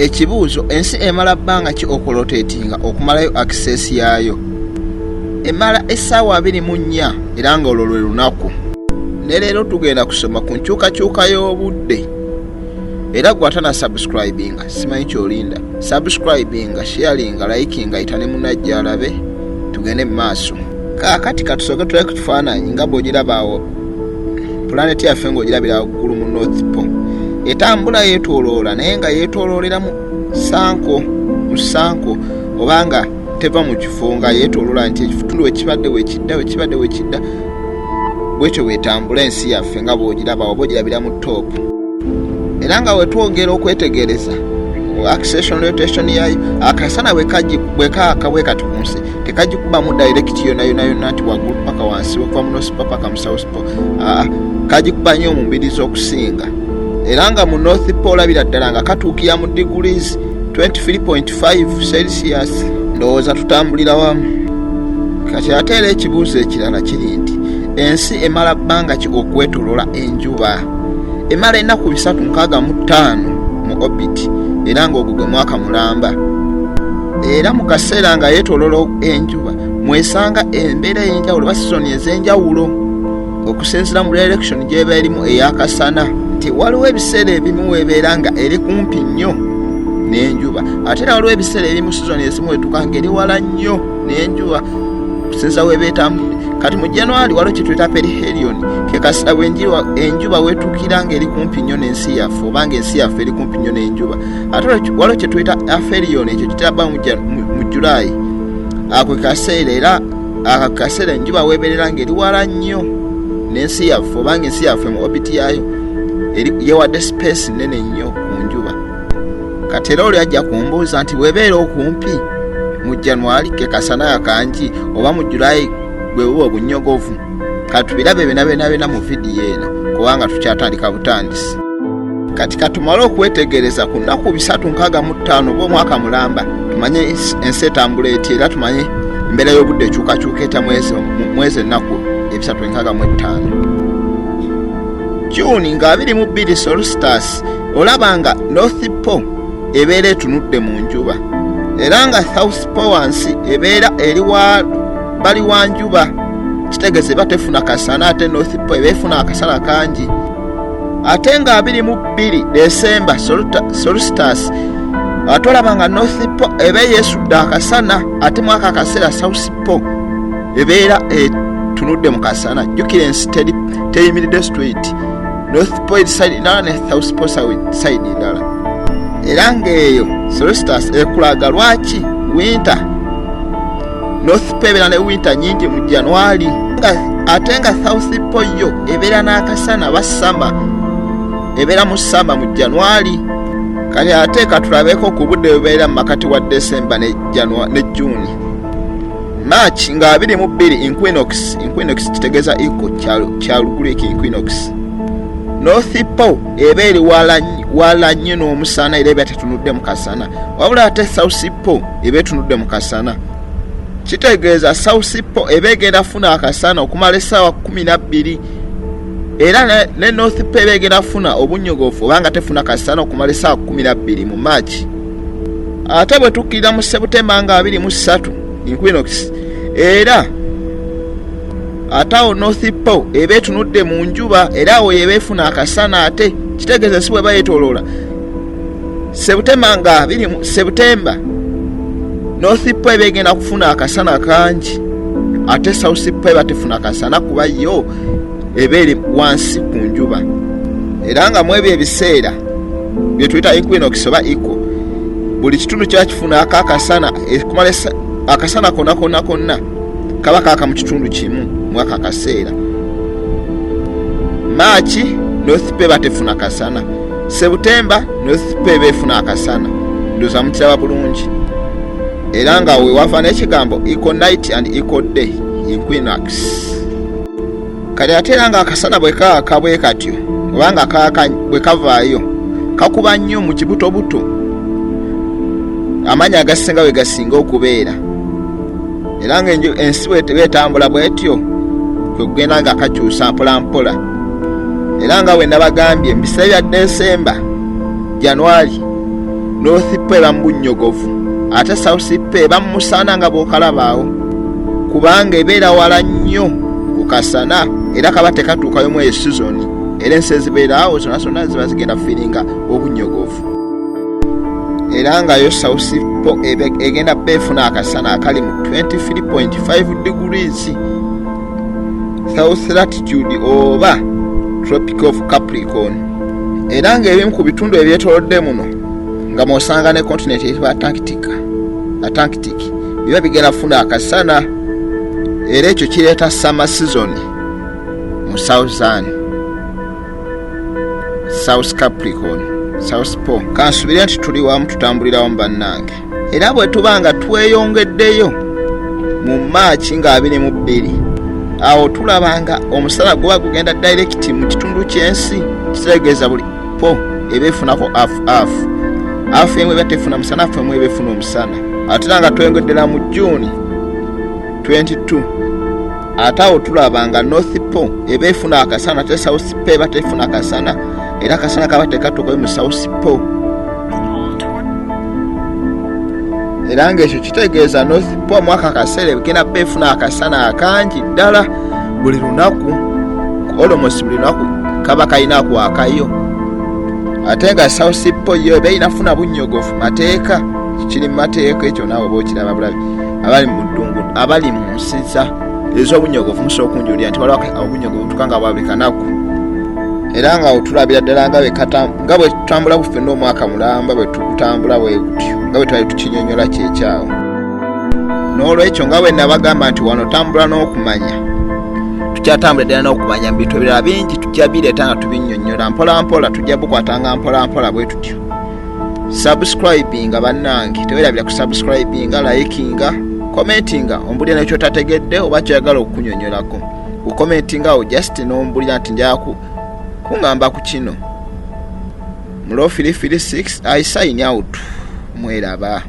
Ekibuuzo: ensi emala bbanga ki okurotatinga okumalayo axis yaayo? Emala essaawa 24, era nga olwo lwe lunaku. Ne leero tugenda kusoma ku nkyukakyuka y'obudde. Era gwe atana subscribinga, simanyi kyolinda. Subscribinga, sharinga, likinga, yita ne munajja alabe. Tugende mu maaso. Kaakati katusooke tulabe ku kifaananyi nga bw'ogiraba awo pulaneti yaffe, ng'ogirabira waggulu mu North Pole. Etambula yeetooloola, naye nga yeetooloolera mu circle, mu circle, obanga teva mu kifo, nga yeetooloola nti ekitundu wekibadde wekidda, wekibadde wekidda, bwetyo bwetambula ensi yaffe nga bw'ogiraba oba ogirabira mu top. Era nga wetwongera okwetegereza accession rotation yayo, akasana bwe kaaka bwe kati ku nsi, tekagikubamu direct yonna yonna yonna nti waggulu paka wansi, okuva mu north pole paka mu south pole. Aa, kagikuba nnyo mu mbirizi okusinga. Era nga mu north pole olabira ddala nga katuukira mu degrees 23.5 Celsius. Ndowooza tutambulira wamu. Kati ate era ekibuuzo ekirala kiri nti ensi emala bbanga ki okwetolola enjuba? Emala ennaku 365 mu orbit, era ng'ogwo gwe mwaka mulamba. Era mu kaseera nga yeetolola enjuba, mwesanga embeera ey'enjawulo oba sizoni ez'enjawulo okusinziira mu direction gy'eba erimu ey'akasana, nti waliwo ebiseera ebimu weebeera nga eri kumpi nnyo n'enjuba, ate era waliwo ebiseera ebimu, sizoni ezimu, wetuuka nga eri wala nnyo n'enjuba okusinziira weeba etambudde. Kati mu January waliwo kyetuyita perihelion, ke kaseera enjuba wetuukira nga eri kumpi nnyo n'ensi yaffe, oba nga ensi yaffe eri kumpi nnyo n'enjuba. Ate waliwo kyetuyita aphelion, ekyo kitera bba mu July. Ako kaseera, era ako kaseera enjuba weeberera nga eri wala nnyo n'ensi yaffe, oba nga ensi yaffe mu orbit yaayo yewadde space nene nnyo ku njuba. Kati era oli ajja kumbuuza nti bwebeera okumpi mu January, ke kasana kangi, oba mu July bwe buba obunyogovu? Katubirabe byona byona byona mu vidiyo eno, kubanga tukyatandika butandisi. Kati katumale okwetegereza ku nnaku 365 oba omwaka mulamba, tumanye ensi etambula etya, era tumanye embeera y'obudde ekyukakyuka etya mwezi ennaku 365. June nga 22 solstice, olaba nga north pole ebeera etunudde mu njuba, era nga south pole wansi ebeera eri bali wa njuba, kitegeeza eba tefuna kasana, ate north pole eba efuna akasana kangi. Ate nga 22 December solstice, ate olaba nga north pole eba yeesudde akasana, ate mwaka akaseera south pole ebeera etunudde mu kasana. Jjukira ensi teyimiridde straight, north pole side ndala ne south pole side ndala. Era ng'eyo solstice ekulaga lwaki winter, north pole ebeera ne winter nyingi mu January, ate nga south pole yo ebeera n'akasana ba summer, ebeera mu summer mu January. Kati ate katulabeko ku budde bubeera mu makati wa December ne June. March nga 22 equinox. Equinox kitegeeza equal, kya Lugreek equinox. North pole eba eri wala nnyo n'omusana, era eba tetunudde mu kasana, wabula ate south pole eba etunudde mu kasana. Kitegeeza south pole eba egenda funa akasana okumala essaawa 12, era ne north pole eba egenda funa obunyogofu obanga tefuna kasana okumala essaawa 12 mu March. Ate bwe tukkirira mu September nga 23 equinox, era ate awo north pole eba etunudde mu njuba, era awo yeba efuna akasana. Ate kitegeeza si bweba yetoloola, September nga 2 September, north pole eba egenda kufuna akasana kangi, ate south pole eba tefuna kasana kuba yo eba eri wansi ku njuba. Era nga mu ebyo ebiseera byetuyita equinox oba equal, buli kitundu kiba kifunako akasana kumala akasana konna konna konna kaba kaaka mu kitundu kimu mwaka akaseera. March, north pole batefuna kasana. September, north pole befuna akasana. Ndowooza mukiraba bulungi. Era nga wewava n'ekigambo equal night and equal day, equinox. Kati ate era nga akasana bwe kaaka bwe katyo, obanga kaaka, bwe kavaayo kakuba nnyo mu kibutobuto, amaanyi agasinga we gasinga okubeera. Era nga ensi bwetambula bwetyo, kwe kugenda nga kakyusa mpola mpola. Era nga bwe nabagambye, mu biseera bya December, January, North Pole eba mu bunnyogovu, ate South Pole eba mu musana nga bw'okalabaawo, kubanga ebeera wala nnyo ku kasana era kaba tekatuukayo mu eyo sizoni, era ensi ezibeera awo zonna zonna ziba zigenda fiiringa obunnyogovu. Era nga yo South Pole egenda beefuna akasana akali mu 23.5 degrees south latitude oba Tropic of Capricorn. Era ng'ebimu ku bitundu ebyetoolodde muno nga mw'osanga ne kontinenti eyitibwa Antarctica, Antarctic, biba bigenda kufuna akasana, era ekyo kireeta summer season mu southern South Capricorn, South Pole. Kansubire nti tuli wamu, tutambulira wamu bannange. Era bwe tuba nga tweyongeddeyo mu Maaki nga 22, awo tulaba nga omusana guba gugenda direct mu kitundu ky'ensi, kitegeeza buli pole eba efunako half half, half emu eba tefuna musana, half emu eba efuna omusana. Ate era nga tweyongeddera mu June 22, ate awo tulaba nga North Pole eba efuna akasana, ate South Pole eba tefuna akasana, era akasana kaba tekatuukayo mu South Pole. Era ng'ekyo kitegeeza North Pole mwaka akaseera egenda bba efuna akasana akangi ddala buli lunaku, almost buli lunaku kaba kalina kwakayo, ate nga South Pole yo eba erina funa bunnyogovu. Mateeka, kiri mu mateeka ekyo, naawe oba okiraba bulabi. Abali mu ddungu, abali mu nsiza ez'obunnyogovu, musobola okunjulira nti waliwo obunyogovu butuka nga bwa buli kanaku. Era nga otulabira ddala nga nga bwe tutambula bufenna omwaka mulamba, bwe tutambula bwe gutyo nga bwe twali tukinyonyola kyekyawo. N'olwekyo nga bwe nabagamba nti wano tambula n'okumanya, tukyatambula ddala n'okumanya mu bintu ebirala bingi, tujja bireeta nga tubinnyonnyola mpola mpola, tujja bukwatanga mpola mpola bwe tutyo. Subscribinga bannange, tewerabira kusubscribinga, likinga, commentinga, ombulira nekyotategedde oba kyoyagala okukunyonyolako. Kucommentinga awo just nombulira nti njaku kuŋŋamba ku kino. Mulo 336, I sign out, mweraba.